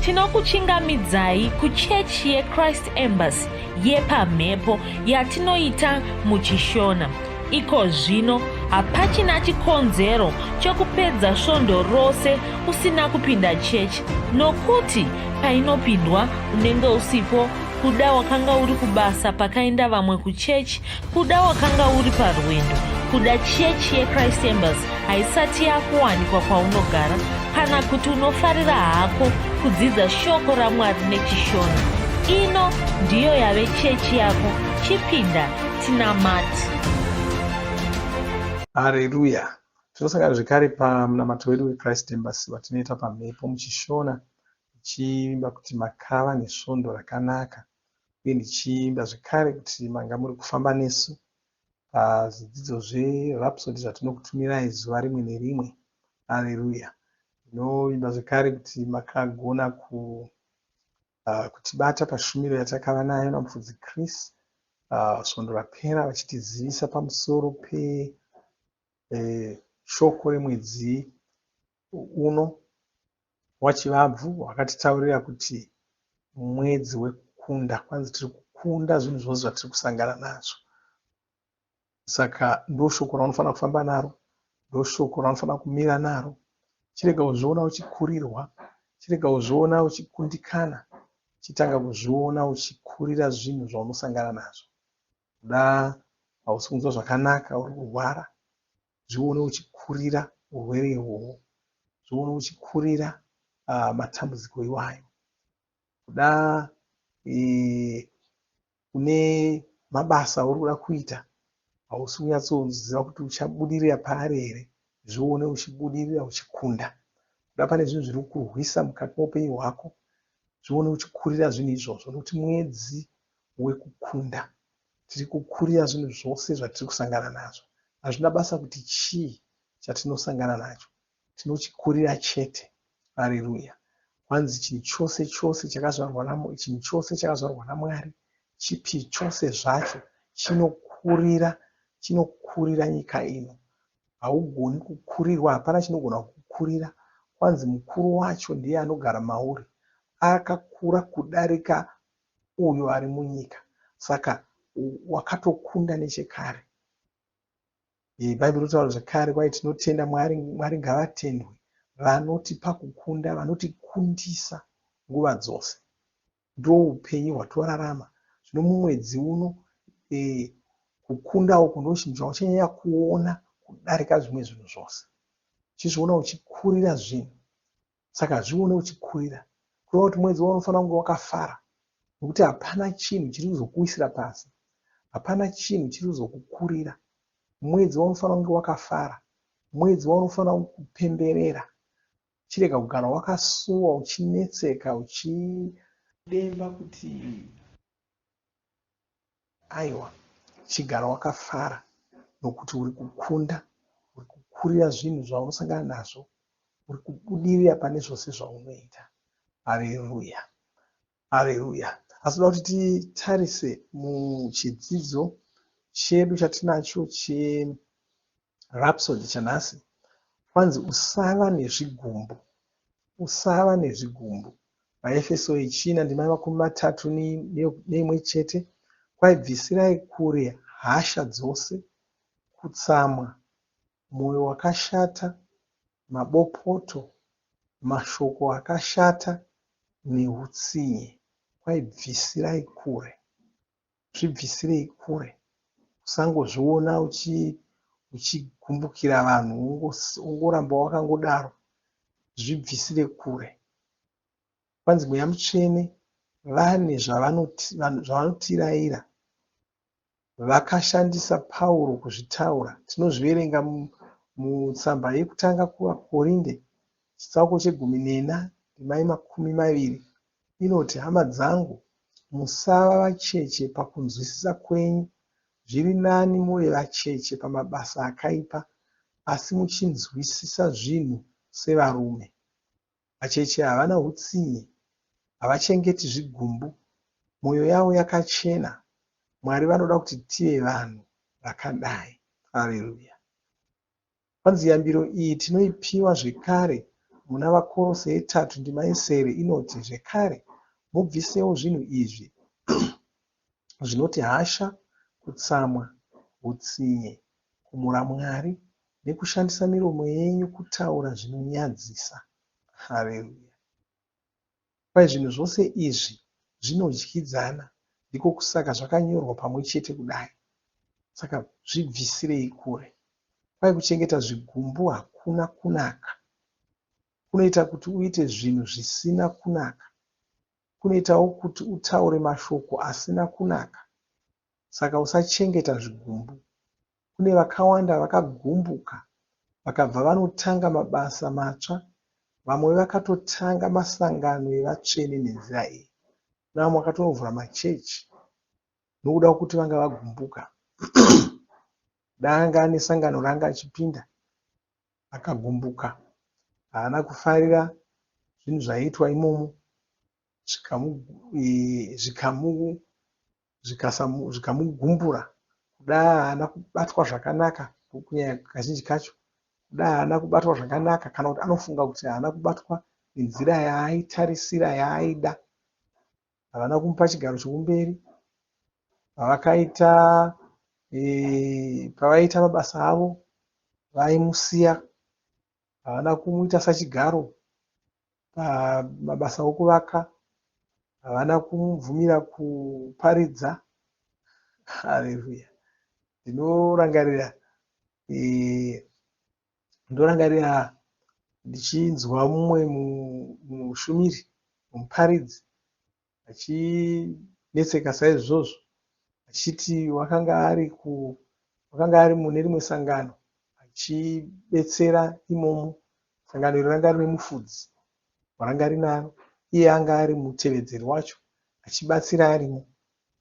Tinokuchingamidzai kuchechi yeChrist Embassy yepamhepo yatinoita muchiShona. Iko zvino hapachina chikonzero chokupedza svondo rose usina kupinda chechi nokuti painopindwa unenge usipo kuda wakanga uri kubasa pakaenda vamwe kuchechi kuda wakanga uri parwendo kuda chechi yechrist embassy haisati yakuwanikwa kwaunogara kana kuti unofarira hako kudzidza shoko ramwari nechishona ino ndiyo yave chechi yako chipinda tinamati Hareruya! Tinosangana zvekare pamunamato wedu weChrist Embassy watinoita pamhepo muchishona ndichivimba kuti makava nesvondo rakanaka uye ndichivimba zvekare kuti manga muri kufamba nesu pazvidzidzo zveRhapsody zvatinokutumirai zuva rimwe nerimwe. Areruya! Ndinovimba zvekare kuti makagona ku, uh, kutibata pashumiro yatakava nayo naMufudzi Chris uh, svondo rapera vachitizivisa pamusoro peshoko eh, remwedzi uno waChivabvu wakatitaurira kuti mwedzi wekukunda kwanzi tiri kukunda zvinhu zvose zvatiri kusangana nazvo saka ndoshoko raunofanira kufamba naro ndoshoko raunofanira kumira naro chirega kuzviona uchikurirwa chirega kuzviona uchikundikana chitanga kuzviona uchikurira zvinhu zvaunosangana nazvo kuda hausi kunzwa zvakanaka uri kurwara zvione uchikurira urwere ihwohwo zvione uchikurira uh, matambudziko iwayo kuda e, une mabasa auri kuda kuita hausi kunyatsoziva kuti uchabudirira paari here zvione uchibudirira uchikunda kuda pane zvinhu zviri kukurwisa mukati meupenyu hwako zvione uchikurira zvinhu izvozvo nokuti mwedzi wekukunda Tiri kukurira zvinhu zvose zvatiri kusangana nazvo. Hazvina basa kuti chii chatinosangana nacho, tinochikurira chete. Areruya! Kwanzi chinhu chose chose chakazvarwa chinhu chose chakazvarwa naMwari, chipi chose zvacho chinokurira, chinokurira nyika ino. Haugoni kukurirwa, hapana chinogona kukukurira. Kwanzi mukuru wacho ndiye anogara mauri, akakura kudarika uyo ari munyika saka wakatokunda nechekare. Bhaibheri rinotaura zvekare kwai tinotenda Mwari, Mwari ngavatendwe vanotipa kukunda, vanotikundisa nguva dzose. Ndo upenyu hwatorarama. Zvino mumwedzi uno e, kukunda uku ndo chinhu chauchanyanya kuona kudarika zvimwe zvinhu zvose. Uchizviona uchikurira zvinhu. Saka zvione uchikurira. Kureva kuti mwedzi waunofanira kunge wakafara nokuti hapana chinhu chiri kuzokuwisira pasi. Hapana chinhu chiri kuzokukurira. Mwedzi waunofanira kunge wakafara. Mwedzi waunofanira kupemberera. Chirega kugara wakasuwa uchinetseka uchidemba kuti Aiwa, chigara wakafara nokuti uri kukunda, uri kukurira zvinhu zvaunosangana nazvo, uri kubudirira pane zvose zvaunoita. Hareruya! Hareruya! Asi toda kuti titarise muchidzidzo chedu chatinacho cheRhapsody chanhasi. Kwanzi usava nezvigumbu. Usava nezvigumbu. VaEfeso yechina ndima yemakumi matatu neimwe chete kwai bvisirai kure hasha dzose, kutsamwa, mwoyo wakashata, mabopoto, mashoko akashata neutsinye. Kwai bvisirai kure. Zvibvisirei kure. Usangozviona uchigumbukira vanhu wongoramba wakangodaro. Zvibvisire kure. Kwanzi Mweya Mutsvene vane zvavanotirayira. Vakashandisa Pauro kuzvitaura. Tinozviverenga mutsamba yekutanga kuvaKorinde chitsauko chegumi nena ndima yemakumi maviri inoti, Hama dzangu, musava vacheche pakunzwisisa kwenyu, zviri nani muve vacheche pamabasa akaipa, asi muchinzwisisa zvinhu sevarume. Vacheche havana hutsinye, havachengeti zvigumbu, moyo yavo yakachena. Mwari vanoda kuti tive vanhu vakadai. Hareruya. Kwanzi yambiro iyi tinoipiwa zvekare Muna VaKorose yetatu ndima yesere inoti, Zvekare, mubvisewo zvinhu izvi zvinoti hasha, kutsamwa, hutsinye, kumhura Mwari nekushandisa miromo yenyu kutaura zvinonyadzisa. Hareruya! Kwai zvinhu zvose izvi zvinodyidzana, ndiko kusaka zvakanyorwa pamwe chete kudai. Saka zvibvisirei kure. Kwai kuchengeta zvigumbu hakuna kunaka. Kunoita kuti uite zvinhu zvisina kunaka. Kunoitawo kuti utaure mashoko asina kunaka. Saka usachengeta zvigumbu. Kune vakawanda vakagumbuka vakabva vanotanga mabasa matsva. Vamwe vakatotanga masangano evatsvene nenzira iyi. Kune vamwe vakatonovhura machechi nokuda kwekuti vanga vagumbuka. Kuda anga ane sangano raanga achipinda akagumbuka. Haana kufarira zvinhu zvaiitwa imomo zvikamugumbura. Kuda haana kubatwa zvakanaka kunyanya kazhinji kacho. Kuda haana kubatwa zvakanaka kana kuti anofunga kuti haana kubatwa nenzira yaaitarisira yaaida. Havana kumupa chigaro chokumberi. Pavakaita pavaiita mabasa avo vaimusiya. Havana kumuita sachigaro pamabasa okuvaka. Havana kumubvumira kuparidza. Hareruya. Ndinorangarira Ndorangarira ndichinzwa mumwe mushumiri, muparidzi achinetseka saizvozvo achiti wakanga ari ku wakanga ari mune rimwe sangano achibetsera imomo. Sangano iri ranga rine mufudzi waranga rinaro, iye anga ari mutevedzeri wacho achibatsira arimo.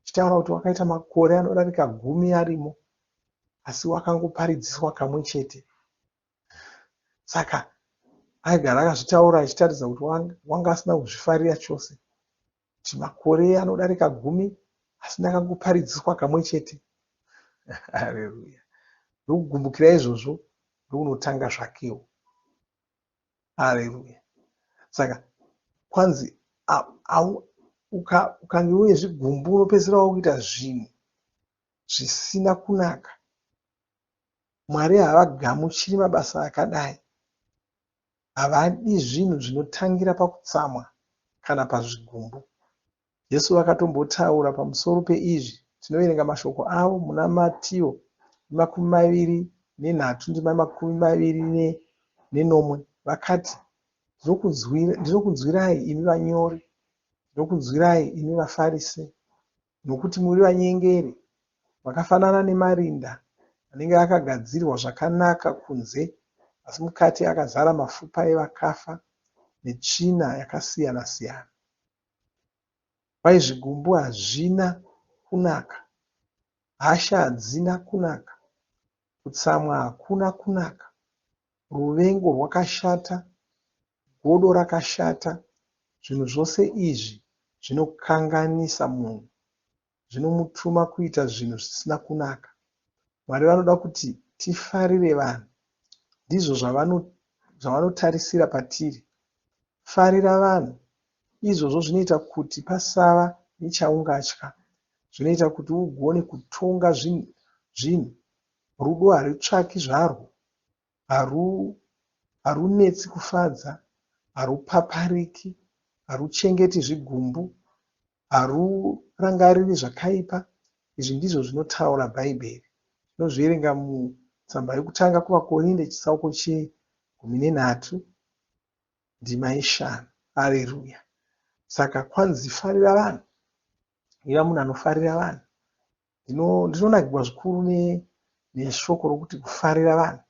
Achitaura kuti wakaita makore anodarika gumi arimo asi wakangoparidziswa kamwe chete. Saka aigara akazvitaura achitaridza kuti wanga asina kuzvifarira chose kuti makore anodarika gumi asi ndakangoparidziswa kamwe chete. Hareruya. Ndokugumbukira izvozvo ndokunotanga zvakewo. Hareruya. Saka kwanzi ukange uine zvigumbu unopedzisira wakuita zvinhu zvisina kunaka. Mwari havagamuchiri mabasa akadai. Havadi zvinhu zvinotangira pakutsamwa kana pazvigumbu. Jesu vakatombotaura pamusoro peizvi. Tinoverenga mashoko avo muna Matio makumi maviri nenhatu ndima makumi maviri nenomwe. Vakati, Ndinokunzwirai imi vanyori, ndinokunzwirai imi vaFarise, nokuti muri vanyengeri, makafanana nemarinda anenge akagadzirwa zvakanaka kunze, asi mukati akazara mafupa evakafa netsvina yakasiyana-siyana. Kwai zvigumbu hazvina kunaka, hasha hadzina kunaka, kutsamwa hakuna kunaka, ruvengo rwakashata, godo rakashata. Zvinhu zvose izvi zvinokanganisa munhu, zvinomutuma kuita zvinhu zvisina kunaka. Mwari vanoda kuti tifarire vanhu. Ndizvo zvavanotarisira patiri. Farira vanhu. Izvozvo zvinoita kuti pasava nechaungatya. Zvinoita kuti ugone kutonga zvinhu. Rudo harutsvaki zvarwo. Harunetsi kufadza. Harupapariki. Haruchengeti zvigumbu. Harurangariri zvakaipa. Izvi ndizvo zvinotaura Bhaibheri. Tinozviverenga mutsamba yokutanga kuvaKorinde chitsauko chegumi nenhatu ndima yeshanu. Areruya. Saka kwanzi farira vanhu. Iva munhu anofarira vanhu. Ndinonakirwa zvikuru neshoko rokuti kufarira vanhu.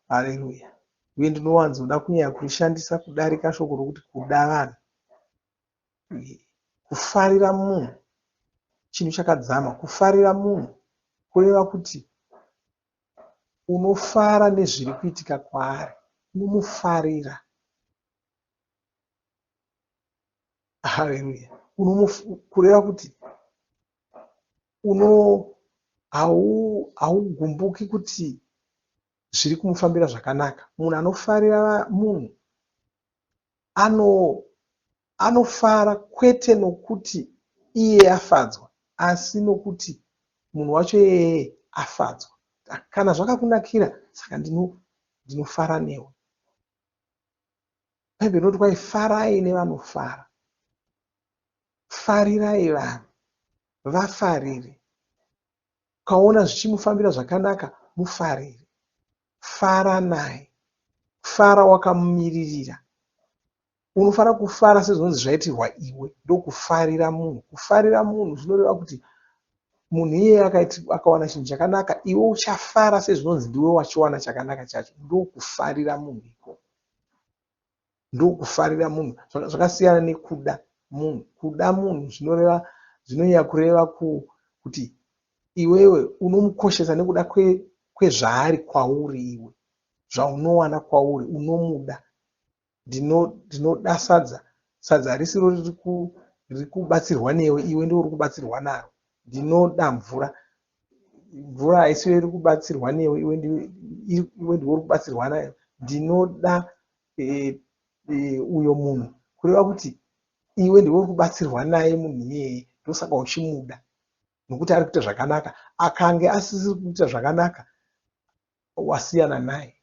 Areruya. Uye ndinowanzoda kunyanya kurishandisa kudarika shoko rokuti kuda vanhu. Kufarira munhu chinhu chakadzama. Kufarira munhu kureva kuti unofara nezviri kuitika kwaari. Unomufarira. Hareruya. Kureva kuti uno haugumbuki kuti zviri kumufambira zvakanaka. Munhu anofarira munhu Ano, anofara kwete nokuti iye afadzwa, asi nokuti munhu wacho iyeye afadzwa. Kana zvakakunakira, saka ndino, ndinofara newe. Bhaibheri rinoti kwai farai nevanofara. Farirai vanhu. Vafarire. Ukaona zvichimufambira zvakanaka, mufarire. Fara naye. Fara wakamumiririra. Unofanira kufara sezvinonzi zvaitirwa iwe. Ndokufarira munhu. Kufarira munhu zvinoreva kuti munhu iyeye akawana chinhu chakanaka, iwe uchafara sezvinonzi ndiwe wachiwana chakanaka chacho. Ndokufarira munhu ikoko. Ndokufarira munhu. Zvakasiyana nekuda munhu. Kuda munhu zvinoreva zvinonyanya kureva kuti iwewe unomukoshesa nekuda kwezvaari kwauri iwe. Zvaunowana kwauri unomuda. Ndinoda sadza. Sadza harisiro riri kubatsirwa newe, iwe ndiwe uri kubatsirwa naro. Ndinoda mvura. Mvura haisiyo iri kubatsirwa newe, iwe ndiwe uri kubatsirwa nayo. Ndinoda uyo munhu. Kureva kuti iwe ndiwe uri kubatsirwa naye munhu iyeye, ndosaka uchimuda nokuti ari kuita zvakanaka. Akange asisiri kuita zvakanaka, wasiyana naye.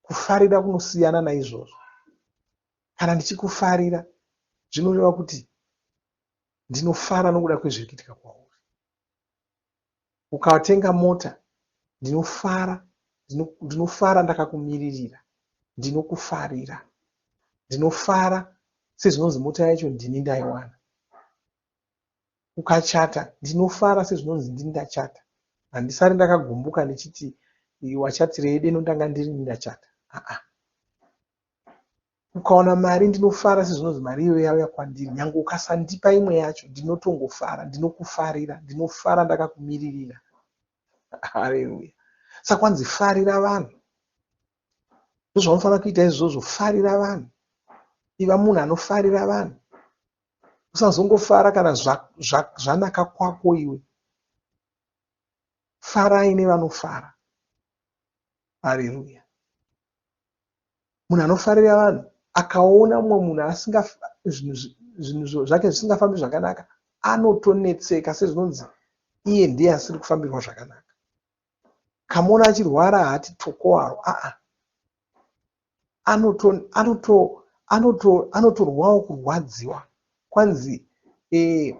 Kufarira kunosiyana naizvozvo. Kana ndichikufarira zvinoreva kuti ndinofara nokuda kwezviri kuitika kwauri. Ukatenga mota ndinofara, ndinofara ndakakumiririra. Ndinokufarira. Ndinofara sezvinonzi mota yacho ndini ndaiwana. Ukachata ndinofara sezvinonzi ndini ndachata. Handisari ndakagumbuka ndichiti wachatirei deno ndanga ndirini ndachata. Aa. Ukawana mari ndinofara sezvinonzi mari iyoyo yauya kwandiri. Nyangwe ukasandipa imwe yacho ndinotongofara, ndinokufarira, ndinofara ndakakumiririra. Hareruya. Saka kwanzi farira vanhu. Ndozvaunofanira kuita izvozvo, farira vanhu. Iva munhu anofarira vanhu. Usazongofara kana zvanaka kwako iwe. Farai nevanofara. Hareruya. Munhu anofarira vanhu akaona mumwe munhu asinga zvinhu zvake zvisingafambi zvakanaka anotonetseka sezvinonzi iye ndiye asiri kufambirwa zvakanaka. Kamuona achirwara haati tokowaro aa anotorwawo kurwadziwa kwanzi eh,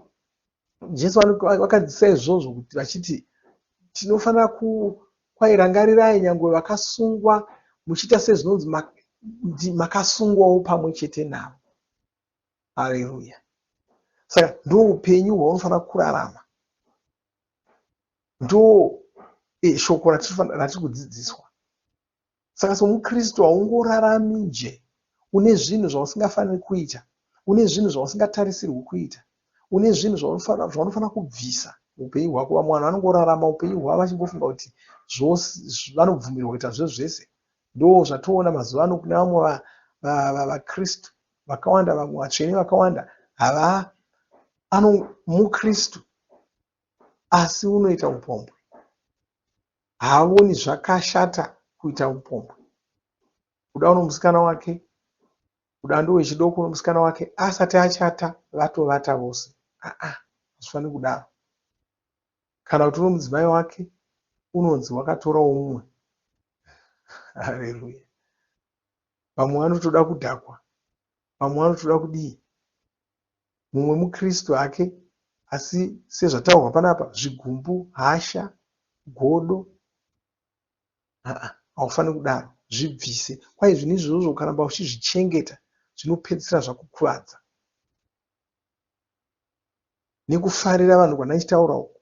Jesu vakadzidzisa izvozvo kuti vachiti tinofanira ku kwai rangarirai nyangwe vakasungwa muchiita sezvinonzi makasungwawo pamwe chete navo. Haleluya. Saka ndo upenyu hwaunofanira kurarama. Ndo eh, shoko ratiri kudzidziswa. Saka somuKristu haungorarami nje une zvinhu zvausingafaniri kuita, une zvinhu zvausingatarisirwi kuita, une zvinhu zvaunofanira kubvisa muupenyu hwako. Vamwe vanhu vanongorarama upenyu hwavo vachingofunga kuti zvose vanobvumirwa kuita zvose zvese. Ndozvatoona mazuva ano kune vamwe vaKristu vakawanda, vamwe vatsvene vakawanda hava ano muKristu asi unoita upombwe. Haavoni zvakashata kuita upombwe. Kuda uno musikana wake, kuda ndowechidoko nomusikana wake asati achata vatovata vose. Aa hazvifaniri kudaro. Kana kuti uno mudzimai wake unonzi wakatorawo mumwe. Hareruya. Vamwe vanotoda kudhakwa, vamwe vanotoda kudii. Mumwe muKristu hake asi sezvataurwa panapa zvigumbu, hasha, godo aa haufaniri kudaro zvibvise. Kwai zvinhu izvozvo ukaramba uchizvichengeta zvinopedzisira zvakukuvadza. Nekufarira vanhu kwandaitaura uku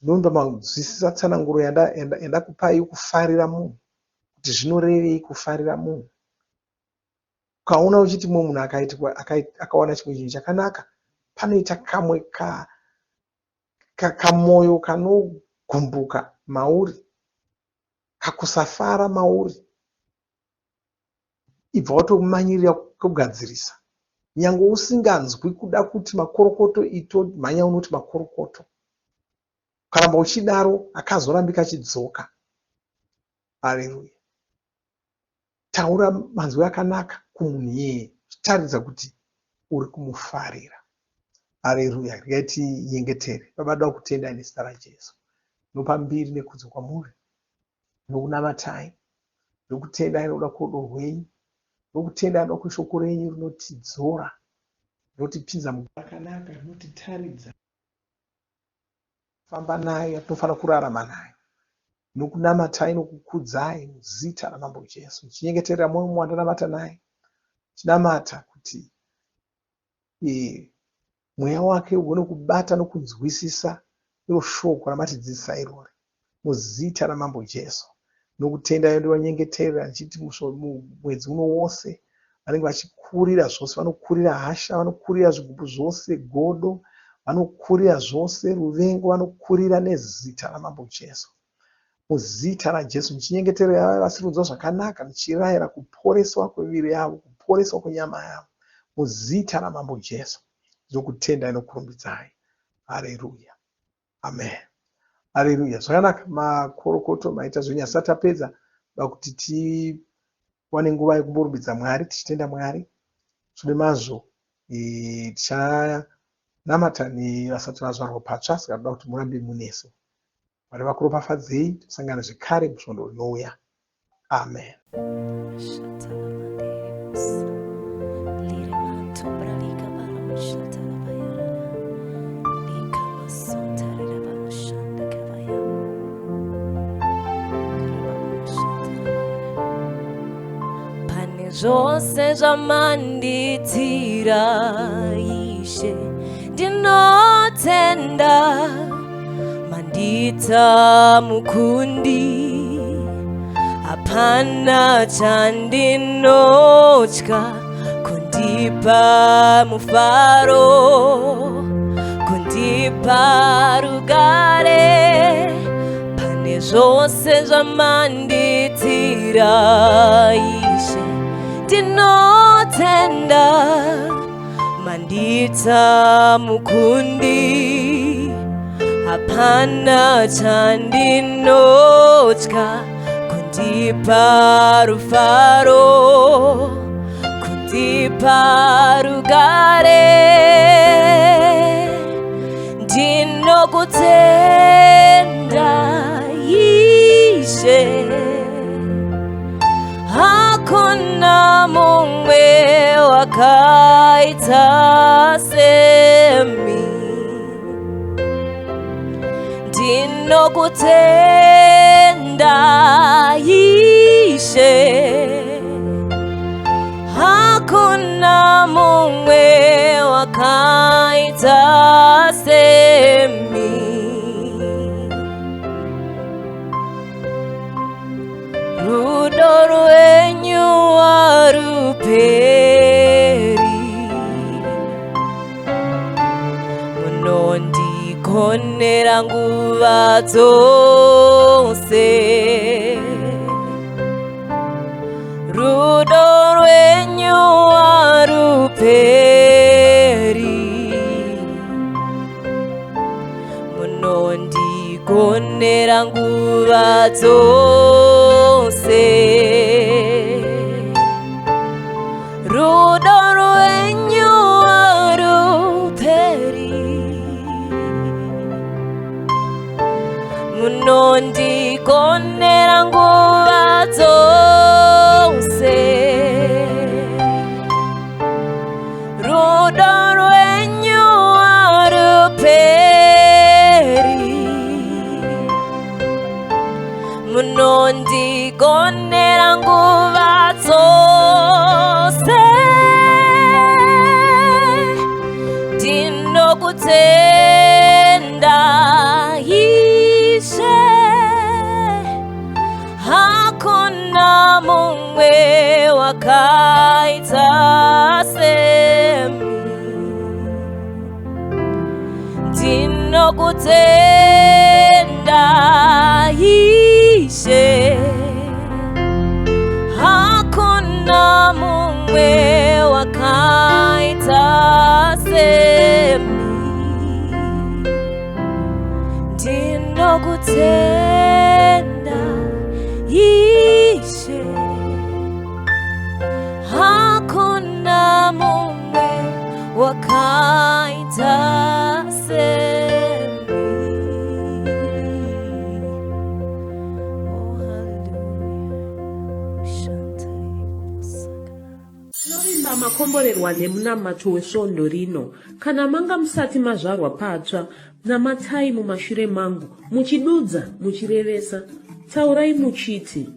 ndinovimba manzwisisa tsananguro yandakupai yekufarira munhu kuti zvinorevei kufarira munhu. Ukaona uchiti mumwe munhu akaitirwa akawana chimwe chinhu chakanaka panoita kamwe kamoyo kanogumbuka mauri kakusafara mauri ibva watomanyirira kugadzirisa nyange usinganzwi kuda kuti makorokoto itomhanya unoti makorokoto ukaramba uchidaro akazorambi kachidzoka hareruya taura manzwi akanaka kumunhu iyeye. Uchitaridza kuti uri kumufarira. Hareruya. Regai tinyengetere. Baba, ndoda kutendai nezita raJesu. Ndinopa mbiri nekudzo kwamuri. Ndinokunamatai. Ndinokutendai nokuda kworudo rwenyu. Ndinokutendai nokuda kweshoko renyu rinotidzora, rinotipinza mugwara rakanaka, rinotitaridza famba nayo yatinofanira kurarama nayo. Ndinokunamatai nokukudzai muzita raMambo Jesu. Ndichinyengeterera mumwe mumwe wandanamata naye. Ndichinamata kuti mweya wake ugone kubata nokunzwisisa iro shoko ramatidzidzisa irori muzita raMambo Jesu. Nokutenda ndovanyengeterera ndichiti mwedzi uno wose vanenge vachikurira zvose, vanokurira hasha, vanokurira zvigubhu zvose, godo, vanokurira zvose, ruvengo vanokurira nezita raMambo Jesu. Muzita raJesu ndichinyengeterera vaya vasiri kunzwa zvakanaka ndichirayira kuporeswa kwemiviri yavo, kuporeswa kwenyama yavo muzita raMambo Jesu. Ndinokutendai nokurumbidzai. Hareruya. Amen. Hareruya. Zvakanaka makorokoto maita zvenyu asi tapedza da kuti tiwane nguva yekumborumbidza Mwari tichitenda Mwari. Mushure mazvo tichanamata nevasati vazvarwa patsva saka toda kuti murambe munesu. Mwari vakuropafadzei tosangana zvekare musvondo rinouya. Amen. Pane zvose zvamandiitira Ishe ndinotenda Mandiita mukundi, hapana chandinotya, kundipa mufaro, kundipa rugare, pane zvose zvamandiitira Ishe, ndinotenda. Mandiita mukundi, hapana chandinotya, kundipa rufaro, kundipa rugare. Ndinokutenda Ishe. Hakuna mumwe wakaita semi. Ndinokutenda Ishe. Hakuna mumwe wakaita semi. Rudo rwenyu haruperi, munondigonera nguva dzose. Rudo rwenyu haruperi, munondigonera nguva dzose. Rudo rwenyu haruperi, munondigonera nguva dzose. Rudo rwenyu haruperi, munondigonera nguva dzose. Ndinokutenda Ishe, hakuna mumwe wakaita semi. Ndinokutenda Ishe, hakuna mumwe wakaita semi. Ndinokutenda Ishe, hakuna Wakaita semi. Oh, hallelujah. Shantari. Tinovimba makomborerwa nemunamato wesvondo rino. Kana manga musati mazvarwa patsva, namatai mumashure mangu, muchidudza, muchirevesa. Taurai muchiti,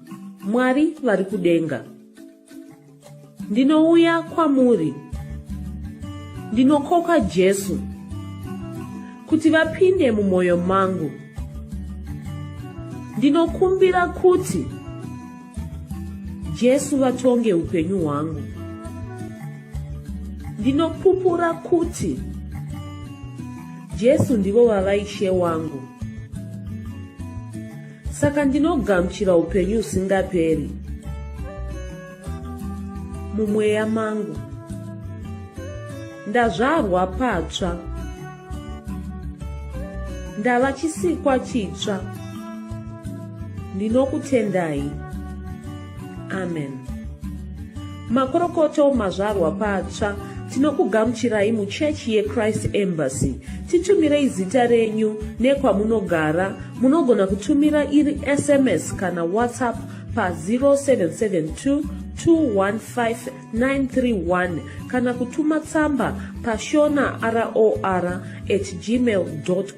Mwari vari kudenga. Ndinouya kwamuri. Ndinokoka Jesu kuti vapinde mumwoyo mangu. Ndinokumbira kuti Jesu vatonge upenyu hwangu. Ndinopupura kuti Jesu ndivo vava Ishe wangu. Saka ndinogamuchira upenyu husingaperi mumweya mangu. Ndazvarwa patsva. Ndava chisikwa chitsva. Ndinokutendai. Amen. Makorokoto mazvarwa patsva tinokugamuchirai muchechi yeChrist Embassy. Titumirei zita renyu nekwamunogara. Munogona kutumira iri SMS kana WhatsApp pa 0772 215 931 kana kutuma tsamba pashona ror at gmail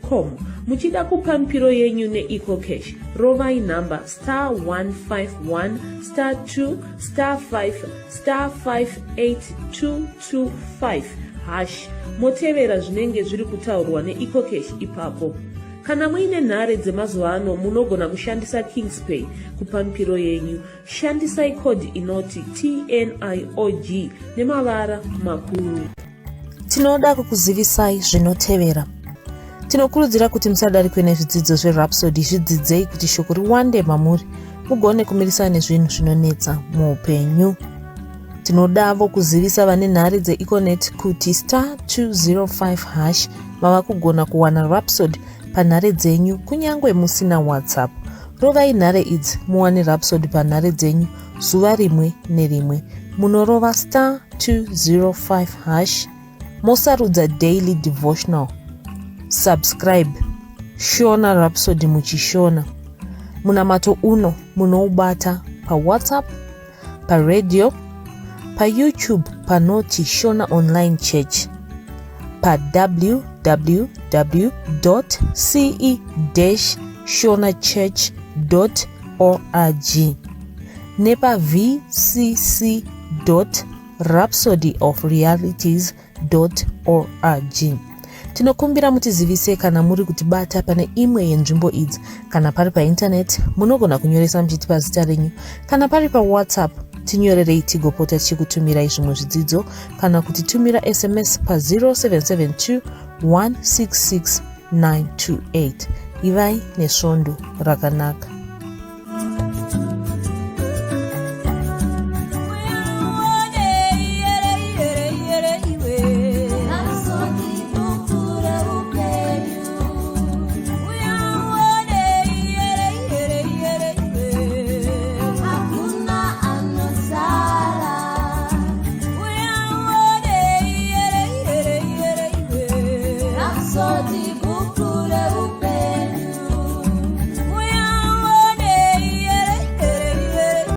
com. Muchida kupa mipiro yenyu neEcoCash, rovai nhamba star 151 star 2 star 5 star 58225 hash motevera zvinenge zviri kutaurwa neEcoCash ipapo. Kana muine nhare dzemazuva ano munogona kushandisa Kingspay kupa mipiro yenyu. Shandisai code inoti TNIOG nemavara makuru. Tinoda kukuzivisai zvinotevera. Tinokurudzira kuti musadarikwe nezvidzidzo zveRhapsody, zvidzidzei kuti shoko riwande mamuri mugone kumirisana nezvinhu zvinonetsa muupenyu. Tinodavo kuzivisa vane nhare dzeEconet kuti star 205 hash mava kugona kuwana Rhapsody panhare dzenyu kunyange musina WhatsApp. Rovai nhare idzi muwane Rhapsody panhare dzenyu zuva rimwe nerimwe. Munorova star 205 hash mosarudza daily devotional. Subscribe Shona Rhapsody muchishona. Munamato uno munoubata paWhatsApp, paradio, paYouTube panoti Shona Online Church, pa www.ce-shonachurch.org nepa vcc.rhapsodyofrealities.org. Tinokumbira mutizivise kana muri kutibata pane imwe yenzvimbo idzi. Kana pari paintaneti, munogona kunyoresa muchitipa zita renyu. Kana pari paWhatsApp, tinyorerei tigopota tichikutumirai zvimwe zvidzidzo kana kutitumira SMS pa 0772 166 928. Ivai nesvondo rakanaka.